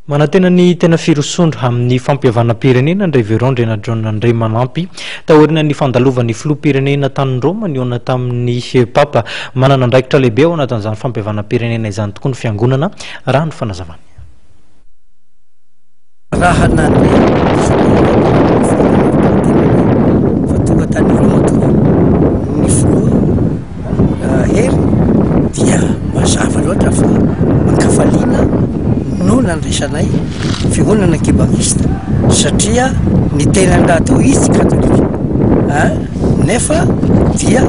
Manantena ny tena firosoana amin'ny fampihavanam-pirenena ny Révérend Ndrianajaona Andriamanampy taorian'ny fandalovan'ny filoham-pirenena tany Roma nihaona tamin'ny Papa. Manana andraikitra lehibe ao anatin'izany fampihavanam-pirenena izany tokoa ny fiangonana, raha ny fanazavany. Raha nandre fa tonga tany Roma tokoa ny filoha Hery dia mazava loatra fa ankafaliana no nandraisanay fiangonana kibangista satria ny tenany rahateo izy tsy katolika a nefa dia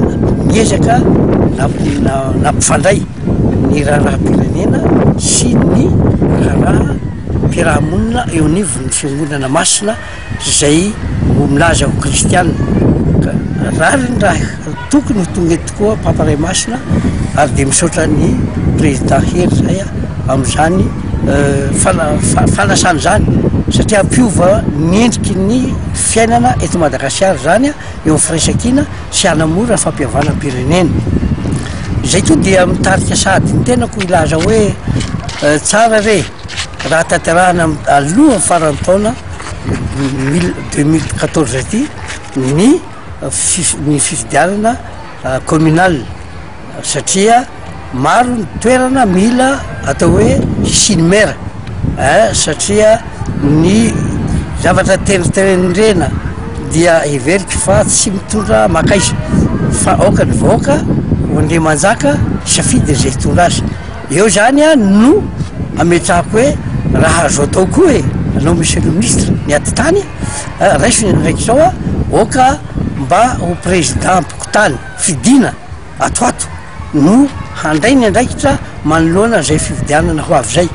niezaka nampifandray ny raharaham-pirenena sy ny raharaham-piarahamonina eo anivon'ny fiangonana masina izay ho milaza ho kristiana ka rariny raha tokony ho tonga eto tokoa Papa Ray Masina ary dia misaotra ny Président Hery zay amin'izany fanasana izany satria hampiova ny endriky ny fiainana eto Madagasikara izany eo amin'ny firaisankina sy hanamora ny fampihavanam-pirenena. Izay koa dia mitarika sahady ny tenako hilaza hoe tsara re Raha tanterahina alohan'ny faran'ny taona 2014 ity ny ny fifidianana communal satria maro ny toerana mila atao hoe hisian'ny maire ein satria ny zavatra tendrena dia heveriko fa tsy mitondra mankaiza fa aoka ny vahoaka ho andriamanjaka hisafidy izay hitondra azy. Eo izany no ametrahako hoe raha azo atao koa e, anao monsieur le ministre ny atitany, raiso ny andraikitrao a, aoka mba ho président-mpokontany fidiana ato ato no handray ny andraikitra manoloana izay fifidianana ho avy izay.